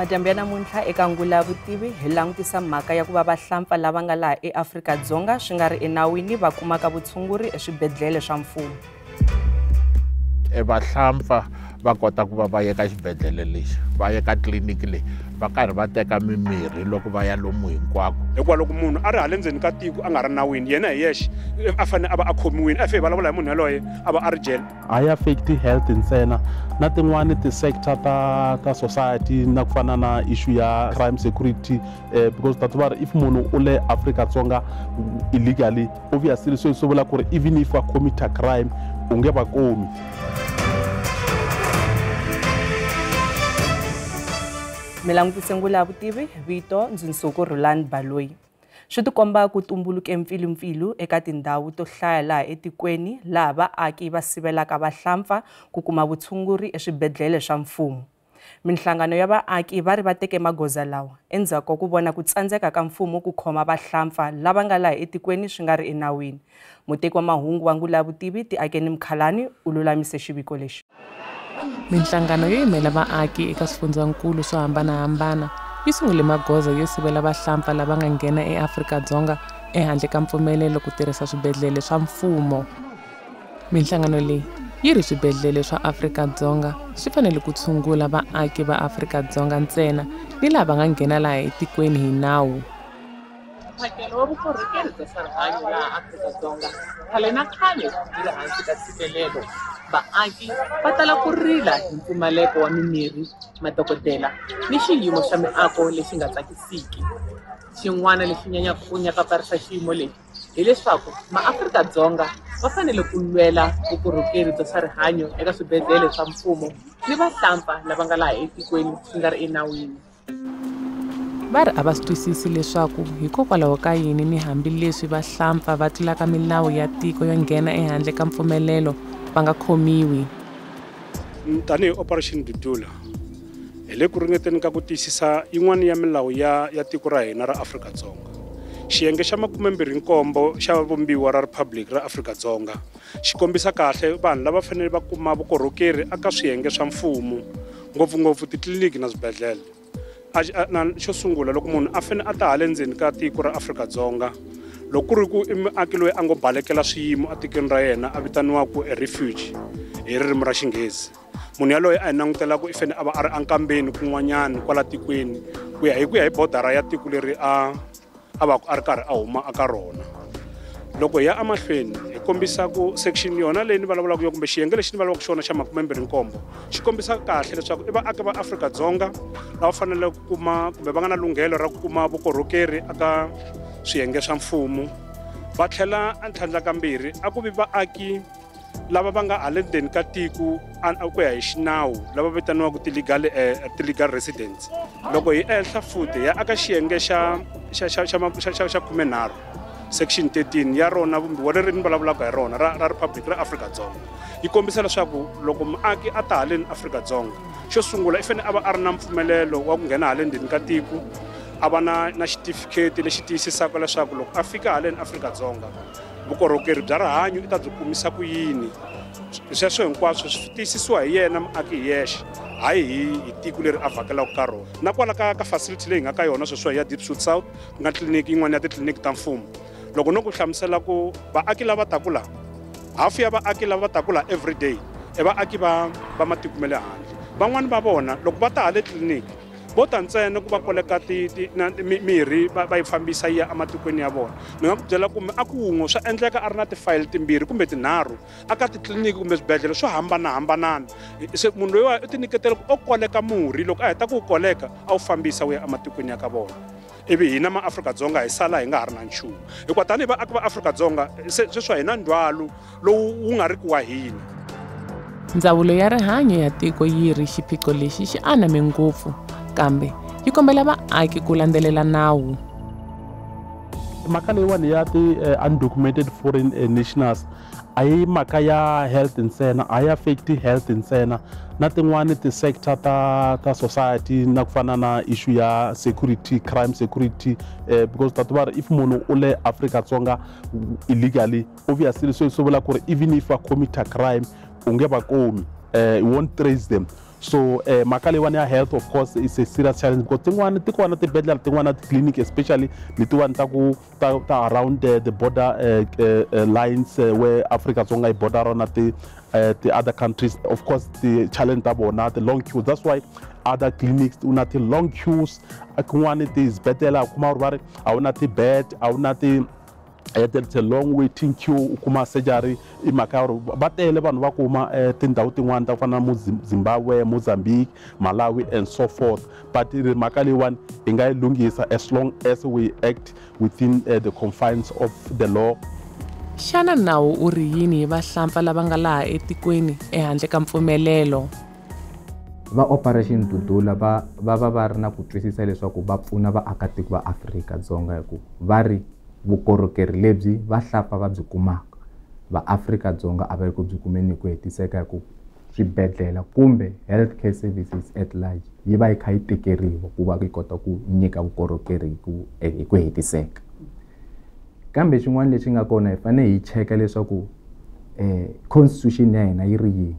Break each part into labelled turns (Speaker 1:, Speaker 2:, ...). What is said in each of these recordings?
Speaker 1: Madyambu ya namuntlha eka Ngula Vutivi hi langutisa mhaka ya ku va vahlampfa lava nga laha eAfrika-Dzonga swi nga ri enawini va kumaka vutshunguri eswibedhlele swa mfumo.
Speaker 2: Vahlampfa va kota ku va va ya ka xibedhlele lexi, va ya ka tliliniki leyi, va karhi va teka mimirhi loko va ya lomu hinkwako.
Speaker 3: Hikuva loko munhu a ri hala ndzeni ka tiko a nga ri nawini, yena hi yexe a fanele a va a khomiwile, a fe hi vulavula hi munhu yaloye a va a ri jele.
Speaker 4: A yi affect health ntsena na tin'wani ti-sector ta society na ku fana na issue ya crime security, because ta tiva ri if munhu u le Afrika-Dzonga illegally, obviously swi vula ku ri even if a commit a crime u nge va komi.
Speaker 1: Mi langutise Ngula Vutivi, vito Ndzunsuku Rhulani Baloyi. Swi tikomba ku tumbuluke mpfilumpfilu eka tindhawu to hlaya laha etikweni laha vaaki va sivelaka vahlampfa ku kuma vutshunguri eswibedhlele swa mfumo. Minhlangano ya vaaki va ri va teke magoza lawa endzhaku ka ku vona ku tsandzeka ka mfumo ku khoma vahlampfa lava nga laha etikweni swi nga ri enawini. Muteki wa mahungu wa Ngula Vutivi Tiakeni Mkhalani u lulamise xiviko lexi.
Speaker 5: Minhlangano yo yimela vaaki eka swifundzankulu swo hambanahambana yi sungule magoza yo sivela vahlampfa lava nga nghena eAfrika-Dzonga ehandle ka mpfumelelo ku tirhisa swibedhlele swa mfumo. Minhlangano leyi yi ri swibedhlele swa Afrika-Dzonga swi fanele ku tshungula vaaki va Afrika-Dzonga ntsena ni lava nga nghena laha etikweni hi nawu. Mphakelo wa vukorhokeri bya swa rihanyo laha Afrika-Dzonga khale na khale yi ri hansi ka ntshikelelo. Vaaki va tala ku rila hi mpfumaleko wa mimirhi, madokodela ni xiyimo xa miako lexi nga tsakisiki. Xin'wana lexi nyanyaka ku nyakaparisa xiyimo lexi hileswaku maAfrika-Dzonga va fanele ku lwela vukorhokeri bya swa rihanyo eka swibedhlele swa mfumo ni vahlampfa lava nga laha etikweni swi nga ri enawini. Va ri a va swi twisisi leswaku hikokwalaho ka yini ni hambileswi vahlampfa va tlulaka milawu ya tiko yo nghena ehandle ka mpfumelelo va nga khomiwi.
Speaker 3: Tanihi Operation Dudula hi le ku ringeteni ka ku tiyisisa yin'wana ya milawu ya tiko ra hina ra Afrika-Dzonga. Xiyenge xa 27 xa vumbiwa ra Republic ra Afrika-Dzonga xi kombisa kahle vanhu lava fanele va kuma vukorhokeri eka swiyenge swa mfumo, ngopfungopfu titliliniki na swibedhlele. Xo sungula, loko munhu a fanele a ta hala ndzeni ka tiko ra Afrika-Dzonga, loko ku ri ku i muaki loyi a ngo balekela swiyimo etikweni ra yena a vitaniwaka a refugee hi ririmi ra Xinghezi, munhu yaloye a hi langutela ku i fanele a va a ri enkambeni kun'wanyana kwala tikweni ku ya hi bodara ya tiko leri a va a ri karhi a huma eka rona. Loko hi ya emahlweni hi kombisa ku section yona leyi ni vulavulaka yona kumbe xiyenge lexi ni vulavulaka xona xa 27 xi kombisa kahle leswaku i vaaki va Afrika-Dzonga lava faneleke ku kuma kumbe va nga na lunghelo ra ku kuma vukorhokeri eka swiyenge swa mfumo. Va tlhela ntlhandlakambirhi a ku vi vaaki lava va nga hala ndzeni ka tiko ku ya hi xinawu lava vitaniwaka ti-legal residents. Loko hi enhla futhi ya aka xiyenge xa 13 section 13 ya rona vumbiwa leri ni vulavulaka hi rona ra Republic ra Afrika-Dzonga yi kombisa leswaku loko muaki a ta haleni Afrika-Dzonga, xo sungula i fanele a va a ri na mpfumelelo wa ku nghena hala ndzeni ka tiko, a va na xitifiketi lexi tiyisisaka leswaku loko a fika haleni Afrika-Dzonga vukorhokeri bya rihanyo i ta byi kumisa ku yini. Sweswo hinkwaswo swi tiyisisiwa hi yena muaki hi yexe, hayi hi tiko leri a vhakelaka ka rona. Na kwala ka facility leyi nga ka yona sweswiwa ya Diepsloot South, ku nga tliliniki yin'wana ya titliliniki ta mfumo, loko no ku hlamusela ku vaaki lava taku laha, hafu ya vaaki lava taku laha everyday i vaaki va matiko ma le handle. Van'wani va vona loko va ta hala tliliniki vo ta ntsena ku va koleka mirhi va yi fambisa yi ya ematikweni ya vona. Ni nga ku byela ku muaki wun'we swa endleka a ri na tifayili timbirhi kumbe tinharhu aka titliliniki kumbe swibedhlele swo hambanahambana. Se munhu loyiwa u tinyiketela ku o koleka murhi, loko a heta ku wu koleka a wu fambisa wu ya ematikweni ya ka vona, ivi hina maAfrika-Dzonga hi sala hi nga ha ri na nchumu. Hikuva tanihi vaaki va Afrika-Dzonga sweswi hi na ndzhwalo lowu wu nga ri ki wa hina.
Speaker 5: Ndzawulo ya rihanyo ya tiko yi ri xiphiqo lexi xi aname ngopfu, kambe yi kombela vaaki ku landzelela nawu.
Speaker 4: Mhaka leyiwani ya ti-undocumented foreign nationals a yi mhaka ya health ntsena, a yi affect health ntsena na tin'wani ti-sector ta society na ku fana na issue ya security, crime security, because ta tiva ri if munhu u le Afrika-Dzonga illegally, obviously swi vula ku ri even if a commit a crime u nge va komi, you won't trace them. So mhaka leyiwani ya health, of course, is a serious challenge because tin'wani ti kona tibedhlele, tin'wana ti-clinic, especially letiwani ta ku ta around the border lines where Afrika-Dzonga yi border na ti other countries. Of course, the challenge ta vona, the long queues. That's why other clinics u na ti-long queues. Kun'wani tizibedhlele u kuma ri va ri a wu na ti-bed, a wu na ti it's a long waiting queue u kuma surgery. I mhaka ya uri va tele vanhu va kuma tindhawu tin'wani ta ku fana na Zimbabwe, Mozambique, Malawi and so forth. But mhaka leyiwani hi nga yi lunghisa as long as we act within the confines of the law.
Speaker 5: Xana nawu u ri yini hi vahlampfa lava nga laha etikweni ehandle ka mpfumelelo?
Speaker 6: Va Operation Dudula va va va va ri na ku twisisa leswaku va pfuna vaakatiko va Afrika-Dzonga hi ku va ri vukorhokeri lebyi vahlapfa va byi kumaka, va Afrika-Dzonga a va le ku byi kumeni hi ku hetiseka, hi ku swibedhlele kumbe healthcare services at large yi va yi kha yi tikeriwa ku va yi kota ku nyika vukorhokeri hi ku hetiseka. Kambe xin'wana lexi nga kona, hi fanele hi cheka leswaku constitution ya hina yi ri yini,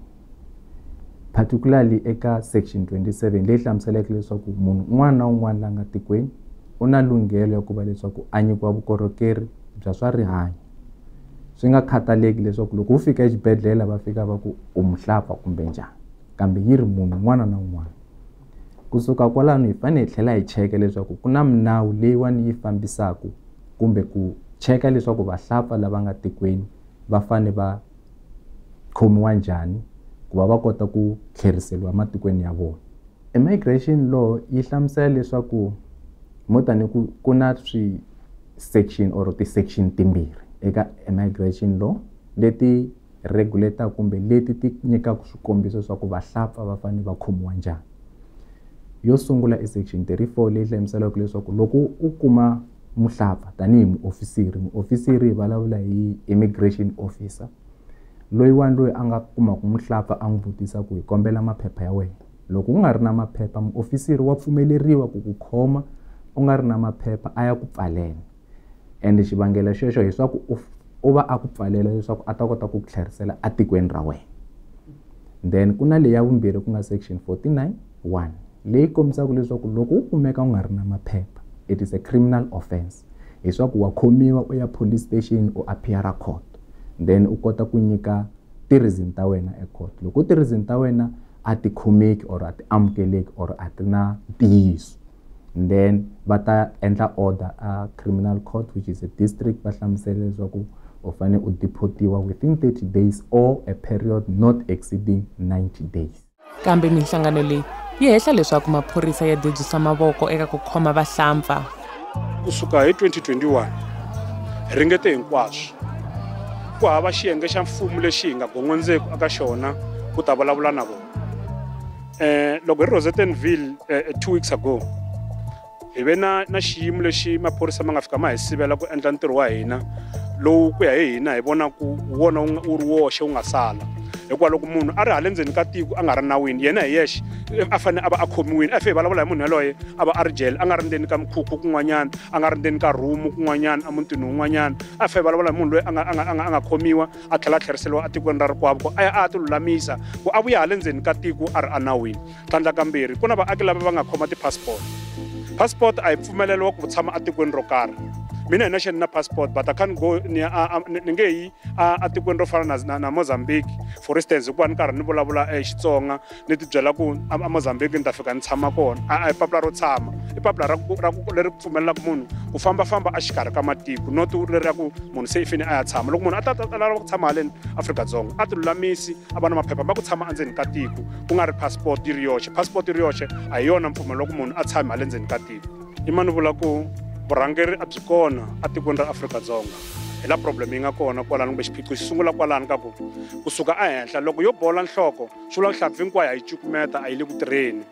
Speaker 6: particularly eka section 27 leyi hlamuseleke leswaku munhu un'wana na un'wana la nga tikweni u na lunghelo ya ku va leswaku a nyikiwa vukorhokeri bya swa rihanyo, swi nga khataleki leswaku loko u fika exibedhlele va fika va ku u muhlapfa kumbe njhani, kambe yi ri munhu un'wana na un'wana. Kusuka kwalano, hi fanele hi tlhela hi cheka leswaku ku na minawu leyiwani yi fambisaku kumbe ku cheka leswaku vahlapfa lava nga tikweni va fane va khomiwa njhani ku va va kota ku tlheriseriwa matikweni ya vona. Immigration law yi hlamusela leswaku mo tani ku na swi section or ti-section timbirhi eka immigration law leti regulata kumbe leti ti nyikaka swikombiso swa ku vahlapfa va fanele va khomiwa njhani. Yo sungula i section 34 leyi hlamuselaka leswaku loko u kuma muhlapfa tanihi muofisiri, muofisiri hi vulavula hi immigration officer loyiwani, loyi a nga kumaka muhlapfa a n'wi vutisa ku hi kombela maphepha ya wena. Loko u nga ri na maphepha, muofisiri wa pfumeleriwa ku ku khoma u nga ri na maphepha a ya ku pfalela, ende xivangelo xexo hiswaku u va a ku pfalela leswaku a ta kota ku ku tlherisela atikweni ra wena. Then ku na leyi ya vumbirhi, ku nga section 49 1, leyi kombisaka leswaku loko u kumeka u nga ri na maphepha, it is a criminal offense, hiswaku wa khomiwa, u ya police station, u appear court, then u kota ku nyika ti-reason ta wena ecourt. Loko ti-reason ta wena a ti khomeki or a ti amukeleki or a ti na ntiyiso, then va ta endla order a criminal court, which is a district, va hlamusela leswaku u fanele u deportiwa within 30 days or a period not exceeding 90 days.
Speaker 5: Kambe minhlangano leyi yi hehla leswaku maphorisa ya debyisa mavoko eka ku khoma vahlampfa.
Speaker 3: Kusuka hi 2021 hi ringete hinkwaswo. Ku hava xiyenge xa mfumo lexi hi nga gongondzeki eka xona ku ta vulavula na vona. Loko hi Rosettenville 2 weeks ago, hi ve na xiyimo lexi maphorisa ma nga fika ma hi sivela ku endla ntirho wa hina lowu ku ya hi hina hi vona ku wona wu ri woxe wu nga sala, hikuva loko munhu a ri hala ndzeni ka tiko a nga ri nawini, yena hi yexe a fanele a va a khomiwile. A fe hi vulavula hi munhu yaloye a va a ri jele, a nga ri ndzeni ka mikhukhu kun'wanyana, a nga ri ndzeni ka rhumu kun'wanyana, emutini wun'wanyana. A fe hi vulavula hi munhu loyi a nga khomiwa, a tlhela a tlheriseriwa etikweni ra rikwavo ku a ya a ya ti lulamisa ku a vuya hala ndzeni ka tiko a ri enawini. Tlhandlakambirhi, ku na vaaki lava va nga khoma ti-passport. Passport a yi pfumeleriwa ku tshama etikweni ro karhi. Mina hi nexe ni na passport, but I can't go, ni nge yi a tikweni ro fana na Mozambique, for instance, hikuva ni karhi ni vulavula Xitsonga, ni ti byela ku a Mozambique ni ta fika ni tshama kona. A hi papila ro tshama, i papila ra ku leri pfumelelaka munhu ku fambafamba exikarhi ka matiko, not leri ra ku munhu se i fane a ya tshama. Loko munhu a ta lava ku tshama haleni Afrika-Dzonga, a ti lulamisi, a va na maphepha ma ku tshama endzeni ka tiko, ku nga ri passport yi ri yoxe. Passport yi ri yoxe a hi yona mpfumelelo wa ku munhu a tshame hala ndzeni ka tiko. I mani vula ku vurhangeri a byi kona etikweni ra Afrika-Dzonga, hi la problem yi nga kona kwalano, kumbe xiphiqo xi sungula kwalano ka ku kusuka ehenhla. Loko yo bola nhloko, swi vula nhlampfi hinkwayo a yi cukumeta, a yi le ku tirheni.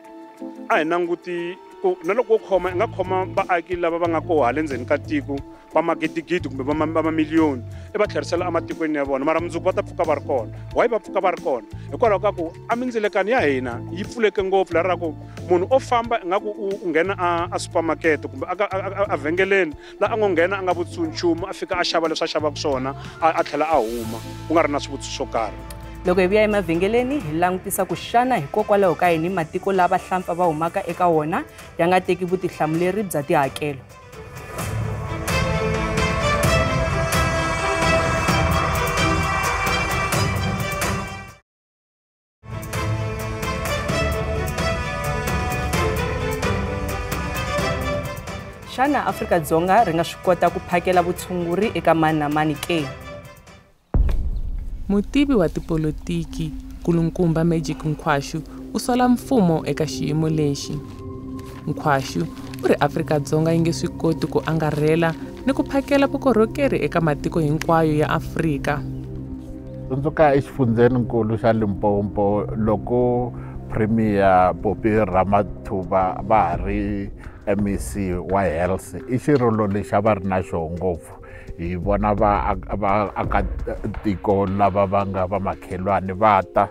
Speaker 3: A hi languti ku na loko wo khoma, i nga khoma vaaki lava va nga koho hala ndzeni ka tiko va magidigidi kumbe va mamiliyoni, i va tlherisela ematikweni ya vona, mara mundzuku va ta pfuka va ri kona. Why va pfuka va ri kona? Hikwalaho ka ku a mindzilekano ya hina yi pfuleke ngopfu, lera ku munhu o famba ingaku u nghena a supermarket kumbe a vhengeleni la a ngo nghena, a nga vutisiwi nchumu, a fika a xava leswi a xavaka swona, a tlhela a huma ku nga ri na swivutiso swo karhi.
Speaker 1: Loko hi vuya emavhengeleni hi langutisa ku xana hikokwalaho ka yini matiko lava hlampfa va humaka eka wona ya nga teki vutihlamuleri bya tihakelo. Xana Afrika-Dzonga ri nga swi kota ku phakela vutshunguri eka mani na mani ke?
Speaker 5: Mutivi wa tipolotiki Nkulukumba Magic Nkhwashu u sola mfumo eka xiyimo lexi. Nkhwashu u ri Afrika-Dzonga yi nge swi koti ku angarhela ni ku phakela vukorhokeri eka matiko hinkwayo ya Afrika.
Speaker 2: Tsundzuka exifundzheninkulu xa Limpopo loko Premier Poppy Ramathuba va ha ri MEC wa Health i xirilo lexi a va ri na xona ngopfu. Hi vona vaakatiko lava va nga vamakhelwani va ta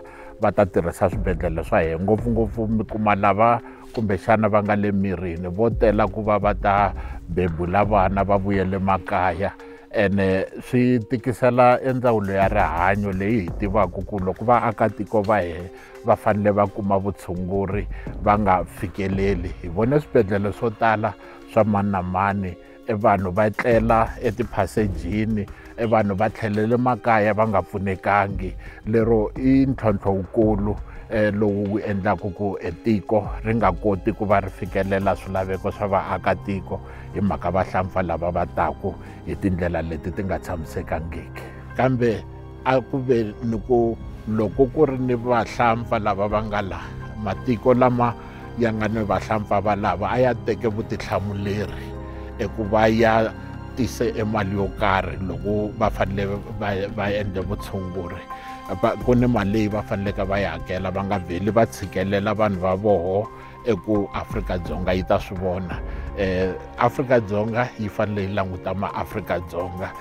Speaker 2: tirhisa swibedhlele swa hina, ngopfungopfu mi kuma lava kumbexana va nga le mirini vo tela ku va va ta bebula vana va vuyele makaya. Ene swi tikisela endzawulo ya rihanyo leyi hi tivaka ku loko vaakatiko va hina va fanele va kuma vutshunguri va nga fikeleli. Hi vone swibedhlele swo tala swa mani na mani, vanhu va tlela etiphasejini, vanhu va tlhelele makaya va nga pfunekangi. Lero i ntlhontlho wukulu lowu wu endlaka ku tiko ri nga koti ku va ri fikelela swilaveko swa vaakatiko hi mhaka vahlampfa lava va taku hi tindlela leti ti nga tshamisekangiki. Kambe a ku ve ni ku loko ku ri ni vahlampfa lava va nga laha, matiko lama ya nga ni vahlampfa va lava a ya teke vutihlamuleri eku va ya tise emali yo karhi loko va fanele va endle vutshunguri. Ku ni mali leyi va faneleke va yi hakela, va nga vheli va tshikelela vanhu va voho eku Afrika-Dzonga yi ta swi vona. Afrika-Dzonga yi fanele yi languta maAfrika-Dzonga.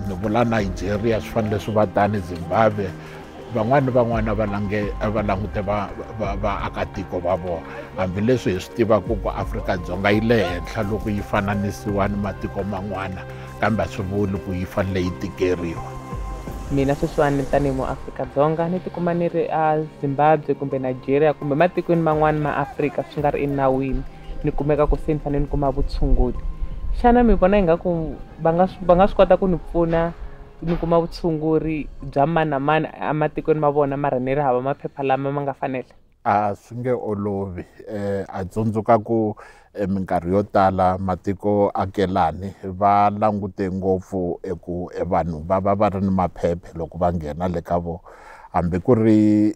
Speaker 2: Ni vula Nigeria swi fanele swi va tani, Zimbabwe, van'wani van'wana va langute vaakatiko va vona. Hambileswi hi swi tivaka ku Afrika-Dzonga yi le henhla loko yi fananisiwa ni matiko man'wana, kambe a swi vuli ku yi fanele yi tikeriwa.
Speaker 5: Mina sweswiwani tanihi muAfrika-Dzonga ni tikuma ni ri a Zimbabwe kumbe Nigeria kumbe matikweni man'wani ma Afrika swi nga ri enawini, ni kumeka ku se ni fanele ni kuma vutshunguri. Xana mi vona ingaku va nga swi kota ku ni pfuna ni kuma vutshunguri bya mani na mani ematikweni ma vona mara ni ri hava maphepha lama ma nga fanela?
Speaker 2: A swi nge olovi. A tsundzuka ku minkarhi yo tala matiko akelani va langute ngopfu eku vanhu va va va ri ni maphephe loko va nghena le ka vona, hambi ku ri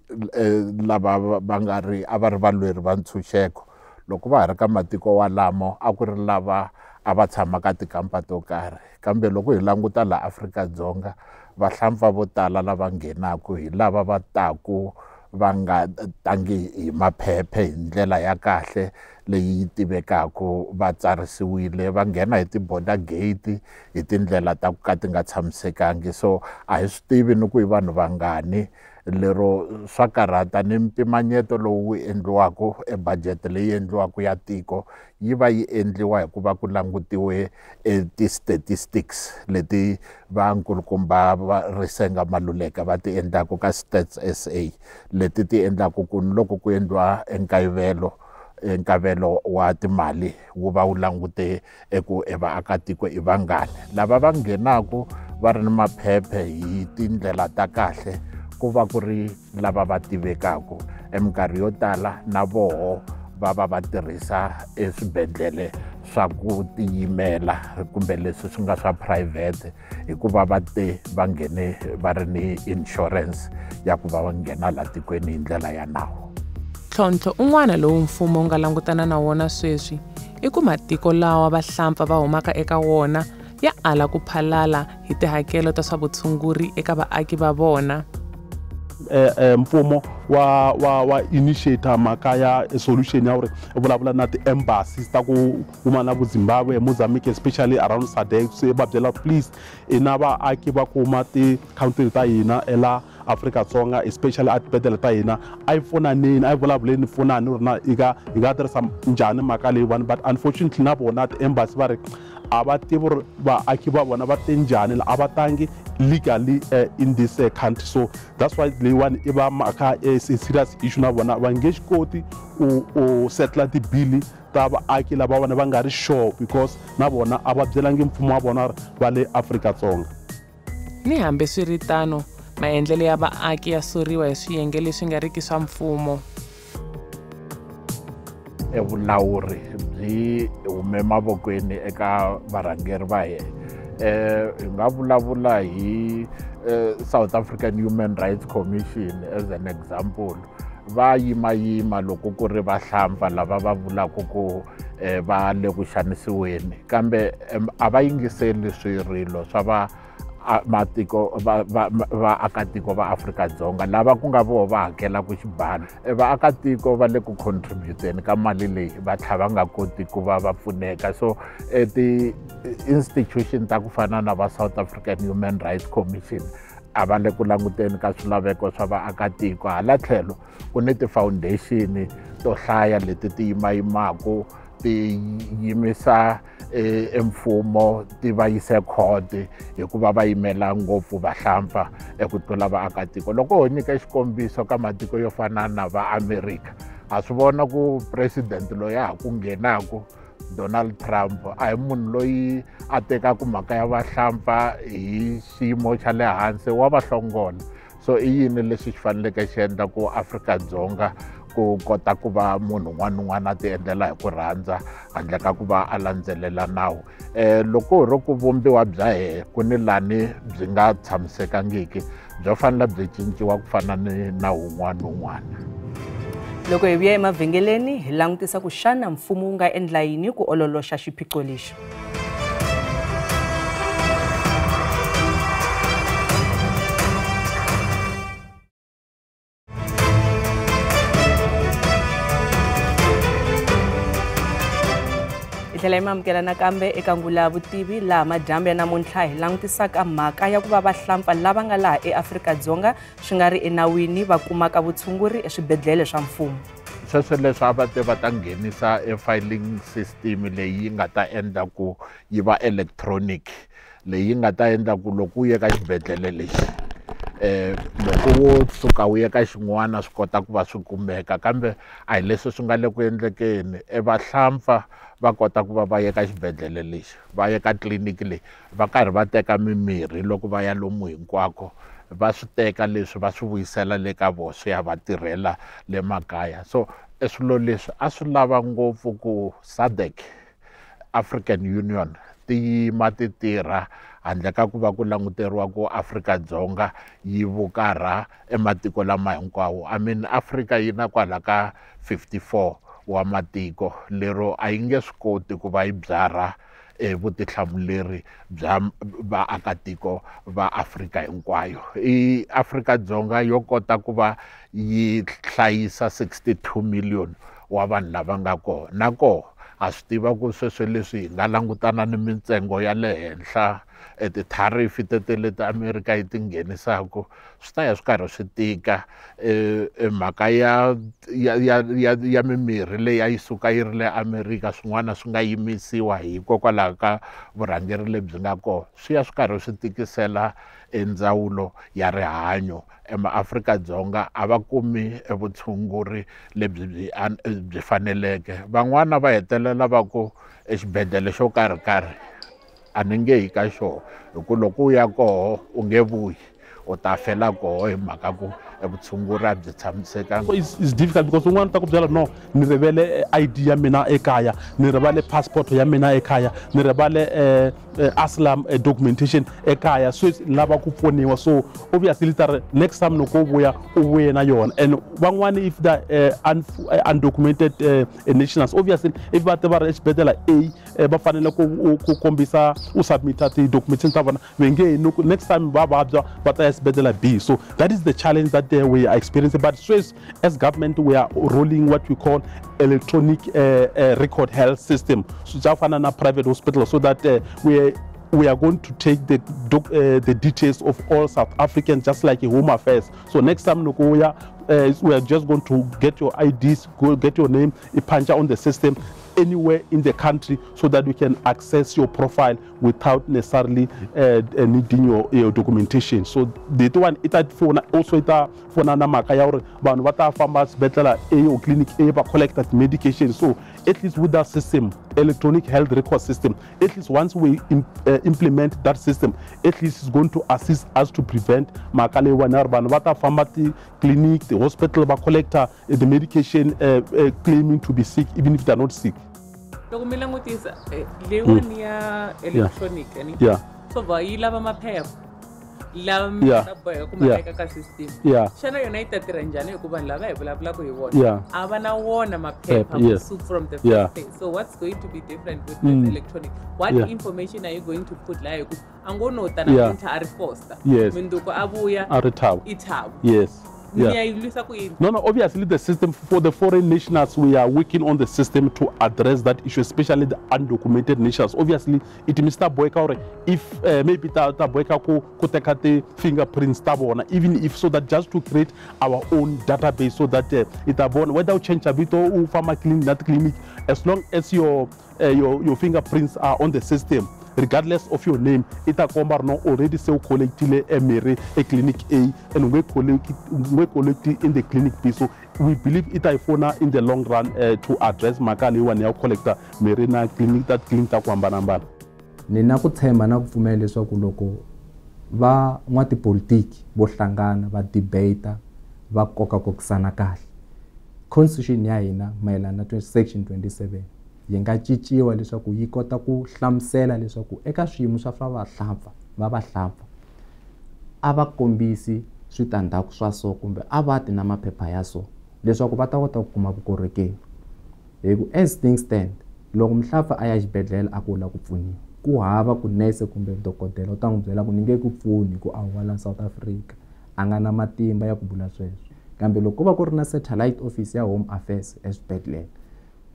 Speaker 2: lava va nga ri a va ri valweri va ntshunxeko loko va ha ri ka matiko walamo a ku ri lava a va tshama ka tikampa to karhi. Kambe loko hi languta laha Afrika-Dzonga, vahlampfa vo tala lava nghenaka hi lava va taku va nga tangi hi maphephe hi ndlela ya kahle leyi tivekaka, va tsarisiwile, va nghena hi ti-border gate hi tindlela ta ku ka ti nga tshamisekangi. So a hi swi tivi ni ku i vanhu vangani, lero swa karhata. Ni mpimanyeto lowu wu endliwaka, e budget leyi endliwaka ya tiko yi va yi endliwa hikuva ku langutiwe ti-statistics leti va nkulukumba va Risenga Maluleke va ti endlaka ka Stats SA, leti ti endlaka ku ni loko ku endliwa nkavelo wa timali wu va wu langute eku vaakatiko i vangani lava va nghenaka va ri ni maphephe hi tindlela ta kahle, ku va ku ri lava va tivekaka. Eminkarhi yo tala na voho va va va tirhisa eswibedhlele swa ku tiyimela kumbe leswi swi nga swa private, hikuva va te va nghene va ri ni insurance ya ku va va nghena laha tikweni hi ndlela ya nawu.
Speaker 5: Ntlhontlho un'wana lowu mfumo wu nga langutana na wona sweswi i ku matiko lawa vahlampfa va humaka eka wona ya ala ku phalala hi tihakelo ta swa vutshunguri eka vaaki va vona.
Speaker 4: Mfumo wa initiate mhaka ya solution ya uri vulavula na ti-embassies ta ku huma na Zimbabwe, Mozambique, especially around SADC, se va byela please ina vaaki va kuma ti-country ta hina ela Afrika-Dzonga, especially a tibedhlele ta hina, a yi pfunaneni, a yi vulavuleni pfunani ri na hi nga tirhisa njhani mhaka leyiwani. But unfortunately na vona ti-embassy va ri A va tivi ri vaaki va vona va te njhani, a va tangi legally in this country. So that's why leyiwani i va mhaka serious issue na vona va nge swi koti ku settle tibili ta vaaki lava vona va nga ri sure because na vona a va byelangi mfumo wa vona va le Afrika-Dzonga.
Speaker 5: Ni hambiswiritano, maendlelo ya vaaki ya soriwa hi swiyenge leswi nga riki swa mfumo.
Speaker 2: Vulawuri byi hume mavokweni eka varhangeri va hina. Hi nga vulavula hi South African Human Rights Commission as an example. Va yimayima loko ku ri vahlampfa lava va vulaka ku va le ku xanisiweni, kambe a va yingiseli swirilo swa va matiko vaakatiko va Afrika-Dzonga lava ku nga voho va hakelaka xibalo. Vaakatiko va le ku contributeni ka mali leyi va tlhela va nga koti ku va va pfuneka. So ti-institution ta ku fana na va South African Human Rights Commission a va le ku languteni ka swilaveko swa vaakatiko. Hala tlhelo ku ni ti-foundation to hlaya leti ti yimayimaku ti yimisa emfumo ti va yise court hikuva va yimela ngopfu vahlampfa eku tlula vaakatiko. Loko ho nyika xikombiso ka matiko yo fana na va America, ha swi vona ku president loyi a ha ku nghenaku Donald Trump a hi munhu loyi a tekaka mhaka ya vahlampfa hi xiyimo xa le hansi, wa va hlongola. So i yini lexi xi faneleke xi endla ku Afrika-Dzonga ku kota ku va munhu un'wana na un'wana a ti endlela hi ku rhandza handle ka ku va a landzelela nawu? Loko hi ro ku vumbiwa bya hehe ku ni lani byi nga tshamisekangiki, byo fanele byi cinciwa ku fana ni nawu wun'wana na wun'wana.
Speaker 1: Loko hi vuya emavhengeleni hi langutisa ku xana mfumo wu nga endla yini ku ololoxa xiphiqo lexi. Hi tlhela hi mamukela nakambe eka ngula ya vutivi laha madyambu ya namuntlha hi langutisaka mhaka ya ku va vahlampfa lava nga laha eAfrika-Dzonga swi nga ri enawini va kumaka vutshunguri eswibedhlele swa mfumo.
Speaker 2: Sweswo leswi a va te va ta nghenisa e filing system leyi yi nga ta endla ku yi va electronic, leyi nga ta endla ku loko u ye ka xibedhlele lexi loko wo suka u ye ka xin'wana swi kota ku va swi kumeka, kambe a hi leswi swi nga le ku endlekeni. Vahlampfa va kota ku va va ye ka xibedhlele lexi, va ye ka tliliniki leyi, va karhi va teka mimirhi loko va ya lomu hinkwako, va swi teka leswi va swi vuyisela le ka vona swi ya va tirhela le makaya. So swilo leswi a swi lava ngopfu ku SADC, African Union ti yima ti tirha handle ka ku va ku languteriwa ku Afrika-Dzonga yi vukarha ematiko lama hinkwawo. I mean Afrika yi na kwala ka 54 wa matiko, lero a yi nge swi koti ku va yi byarha vutihlamuleri bya vaakatiko va Afrika hinkwayo. I Afrika-Dzonga yo kota ku va yi hlayisa 62 million wa vanhu lava nga kona. Na koho ha swi tiva ku sweswo leswi hi nga langutana ni mintsengo ya le henhla, titharifi tete leti Amerika yi ti nghenisaka, swi ta ya swi karhi swi tika. Mhaka ya mimirhi leyi a yi suka yi ri le Amerika, swin'wana swi nga yimisiwa hikokwalaho ka vurhangeri lebyi nga kona, swi ya swi karhi swi tikisela endzawulo ya rihanyo. EmaAfrika-Dzonga a va kumi vutshunguri lebyi byi faneleke. Van'wana va hetelela va ku exibedhlele xo karhi karhi a ni nge yi ka xona, hi ku loko u ya koho u nge vuyi, u ta fela koho hi mhaka ku vutshunguri a byi tshamisekanga.
Speaker 4: So it's difficult because un'wana ta ku byela no, ni rivele ID ya mina ekaya, ni rivale passport ya mina ekaya, ni rivale asylum documentation ekaya, so ni lava ku pfuniwa. So obviously ta ri next time loko u vuya u vuye na yona. And van'wani if the undocumented nationals, obviously if va te va ri exibedhlele A, va fanele ku kombisa u submita ti-documentation ta vona, va nge next time va vabya va ta ya exibedhlele B. So that is the challenge that we are experiencing. But so as government we are rolling what we call electronic record health system, so ja fana na private hospital, so that we are going to take the details of all South Africans, just like a Home Affairs. So next time loko we are just going to get your IDs, go get your name, ipancha on the system. anywhere in the country so that we can access your profile without necessarily needing your documentation. So the one it phone also it phone na mhaka ya uri vanhu va ta famba swibedhlele A or clinic A va collect that medication. So at least with that system, electronic health record system, at least once we implement that system, at least it's going to assist us to prevent mhaka leyiwani ya ri vanhu va ta famba ti-clinic, the hospital va collecta the medication claiming to be sick even if they are not sick.
Speaker 5: Loko mi langutisa leyiwani ya electronic ani so va yi lava maphepha lava mi ta boheka ku ma veka ka system. Xana yona yi ta tirha njhani hikuva vanhu lava hi vulavulaka hi vona a va na wona maphepha from the first day. So what's going to be different with this electronic? What information are you going to put laha? Hikuva a ngo no ta namuntlha a ri foster, mundzuku a vuya
Speaker 4: a ri Thabo.
Speaker 5: I Thabo.
Speaker 4: Yes. Yeah. No, obviously the system for the foreign nationals, we are working on the system to address that issue, especially the undocumented nationals. Obviously, it Mr. Boyka, if maybe ta Boyka ko teka ti fingerprints ta bona, even if so that just to create our own database so that it abon whether you change a bit or pharma clinic, not clinic, as long as your fingerprints are on the system, regardless of your name, ita komba no already se collectile emere a clinic A and we collect in the clinic B. So we believe ita ifona in the long run to address mhaka leyiwani ya collecta mere na clinic that clinic ta ku hambanahambana.
Speaker 6: Ni na ku tshemba na ku pfumela leswaku loko va n'watipolitiki vo hlangana va debate va kokakokisana kahle, constitution ya hina mayelana na section 27 yi nga cinciwa leswaku yi kota ku hlamusela leswaku eka swiyimo swa vahlampfa va vahlampfa a va kombisi switandzhaku swa so kumbe a va ti na maphepha ya so leswaku va ta kota ku kuma vukorhokeri. Hi ku as things stand, loko muhlampfa a ya xibedhlele a ku lava ku pfuniwa, ku hava ku nese kumbe dokodela u ta n'wi byela ku ni nge ku pfuni ku a wu la South Africa, a nga na matimba ya ku vula sweswo. Kambe loko ku va ku ri na satellite office ya Home Affairs eswibedhlele,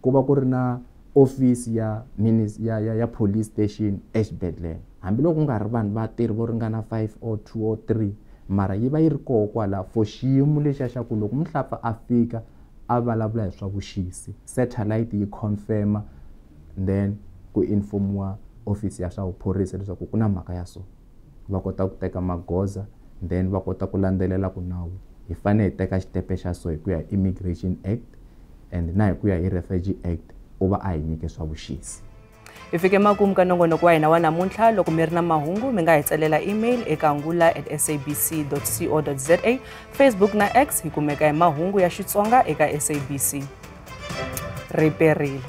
Speaker 6: ku va ku ri na office ya ya police station exibedhlele, hambiloko ku nga ri vanhu vatirhi vo ringana 5 or 2 or 3, mara yi va yi ri koho kwala for xiyimo lexiya xa ku loko muhlampfa a fika a vulavula hi swa vuxisi, satellite yi confirma then ku informiwa office ya swa vuphorisa leswaku ku na mhaka ya so, va kota ku teka magoza then va kota ku landzelela ku nawu hi fanele hi teka xitepe xa so hi ku ya hi Immigration Act and na hi ku ya hi Refugee Act u va a hi nyike swa vuxisi.
Speaker 1: Hi fike makumu ka nongonoko wa hina wa namuntlha. Loko mi ri na mahungu mi nga hi tsalela email eka ngula@sabc.co.za, Facebook na X hi kumeka hi mahungu ya Xitsonga eka SABC. Riperile.